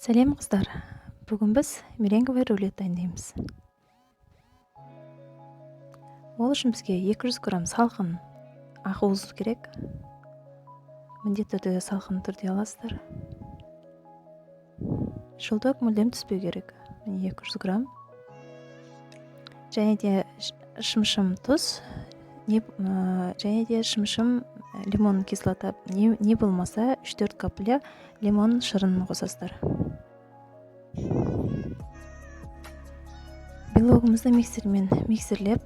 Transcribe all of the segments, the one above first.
Сәлем, қыздар! Бүгін біз меренговый рулет дайындаймыз. Ол үшін бізге 200 грамм салқын ақуыз керек. Міндетті түрде салқын түрде аласыздар. Желток мүлдем түспеу керек. Міне, 200 грамм. Және де шымшым тұз, және де шымшым лимон кислота, не болмаса 3-4 капля лимон шырынын қосасыздар. Белогымызды миксермен миксерлеп,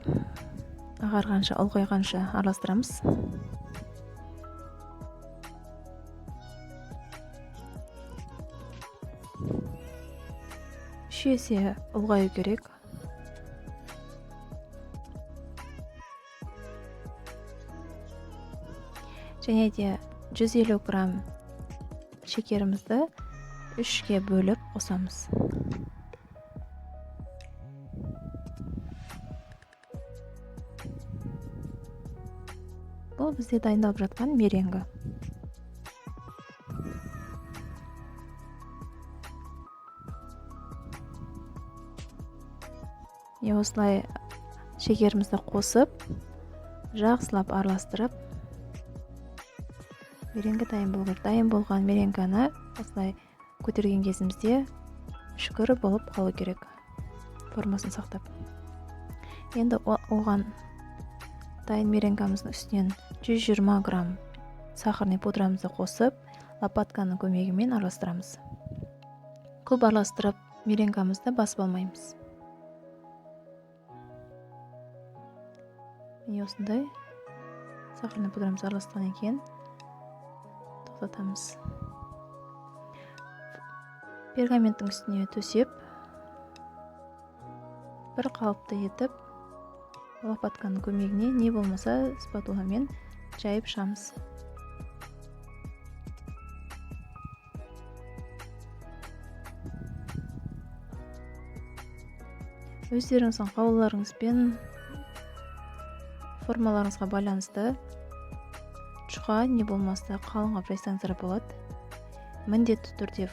ағарғанша, ұлғайғанша араластырамыз. 3 есе ұлғаю керек. Және де 150 грамм шекерімізді 3-ке бөліп қосамыз. Бұл бізде дайындалып жатқан меренга. Міне, осылай шекерімізді қосып, жақсылап араластырып, меренга дайын болу керек. Дайын болған меренганы осылай көтерген кезімізде үшкір болып қалу керек, формасын сақтап. Енді оған дайын меренгамыздың үстінен 120 грамм сахарный пудрамызды қосып, лопатканың көмегімен араластырамыз. Көп араластырып, меренгамызды басып алмаймыз. Міне, осындай сахарный пудрамызды араластырғаннан кейін тоқтатамыз. Пергаменттің үстіне төсеп, бір қалыпты етіп, лопатканың көмегіне, не болмаса спатуламен жайып шығамыз. Өздеріңіздің қалауларыңызбен, формаларыңызға байланысты жұқа, не болмаса қалың қылып жайсаңыздар болады. Міндетті түрде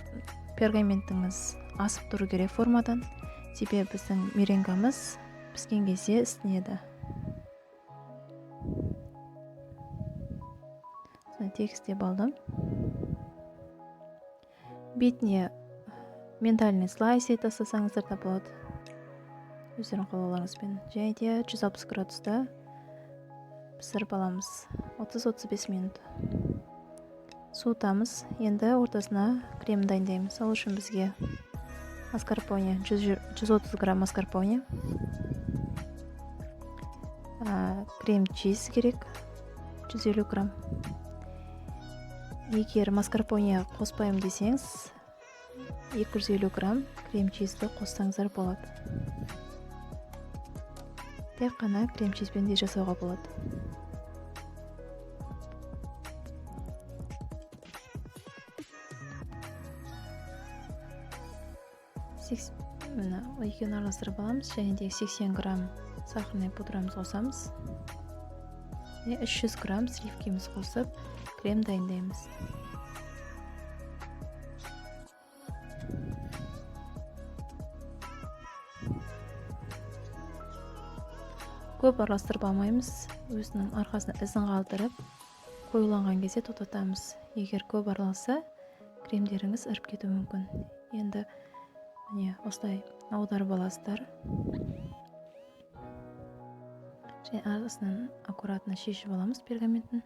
пергаментіңіз асып тұру керек формадан, себебі біздің меренгамыз піскен кезде ісінеді. Осылай тегістеп алдым. Бетіне миндальный слайс тастасаңыздар да болады, өздерің қалауларыңызбен. Және де 160 градуста пісіріп аламыз 30-35 минут. Суытамыз. Енді ортасына крем дайындаймыз. Ол үшін бізге маскарпоне, 130 грамм маскарпоне, крем чиз керек, 150 грамм. Егер маскарпоне қоспаймын десеңіз, 250 грамм крем чизді қоссаңыздар болады. Тек қана крем чизбен де жасауға болады. Міне, екеуін араластырып аламыз. Және де 80 грамм сахарный пудрамызды қосамыз. Және 300 грамм сливкиміз қосып, крем дайындаймыз. Көп араластырып алмаймыз, өзінің арқасына ізін қалдырып, қоюланған кезде тоқтатамыз. Егер көп араласса, кремдеріңіз іріп кетуі мүмкін. Енді міне, осылай аударып аласыздар. Және арасынан аккуратно шешіп аламыз пергаментін.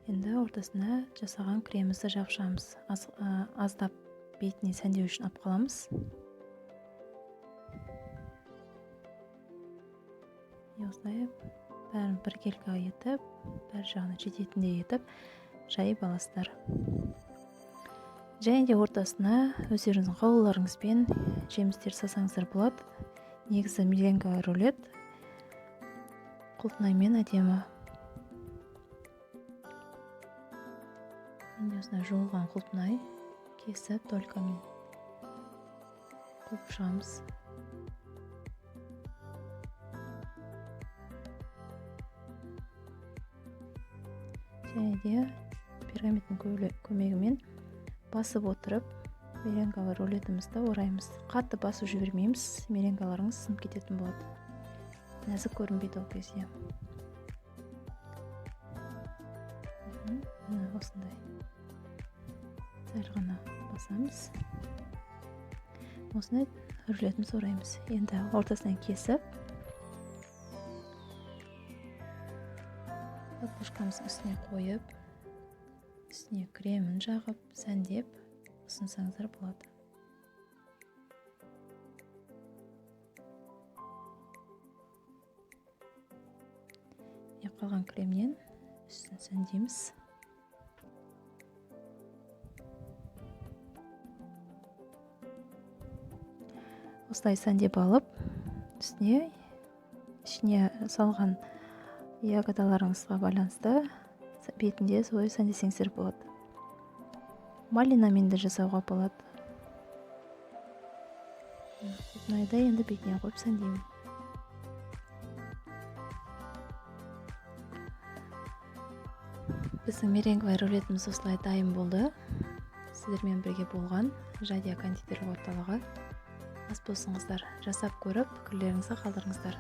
Енді ортасына жасаған кремімізді жабып шығамыз. Аздап бетіне сәндеу үшін алып қаламыз. Міне, осылай бәрін біркелкі етіп, бәр жағына жететіндей етіп жайып аласыздар. Және де ортасына өздеріңіздің қалауларыңызбен жемістер салсаңыздар болады. Негізі меренговый рулет құлпынаймен әдемі. Міне, осындай жуылған құлпынай кесіп, толькамен қойып шығамыз. Және де Пергаменттің көмегімен басып отырып меренговый рулетімізді ораймыз. Қатты басып жібермейміз, меренгаларыңыз сынып кететін болады. Нәзік көрінбейді ол кезде. Міне осындай сәл ғана басамыз. Осындай рулетімізді ораймыз. Енді ортасынан кесіп, подложкамыздың үстіне қойып, үстіне кремін жағып, сәндеп ұсынсаңыздар болады. Қалған кремнен үстін сәндейміз. Осылай сәндеп алып, үстіне ішіне салған ягодаларыңызға байланысты бетінде солай сәндесеңіздер болады. Малинамен де жасауға болады. Құлпынайды енді бетіне қойып сәндеймін. Біздің меренговый рулетіміз осылай дайын болды. Сіздермен бірге болған Жадия кондитерлік орталығы. Ас болсын қыздар, жасап көріп, пікірлеріңізді қалдырыңыздар.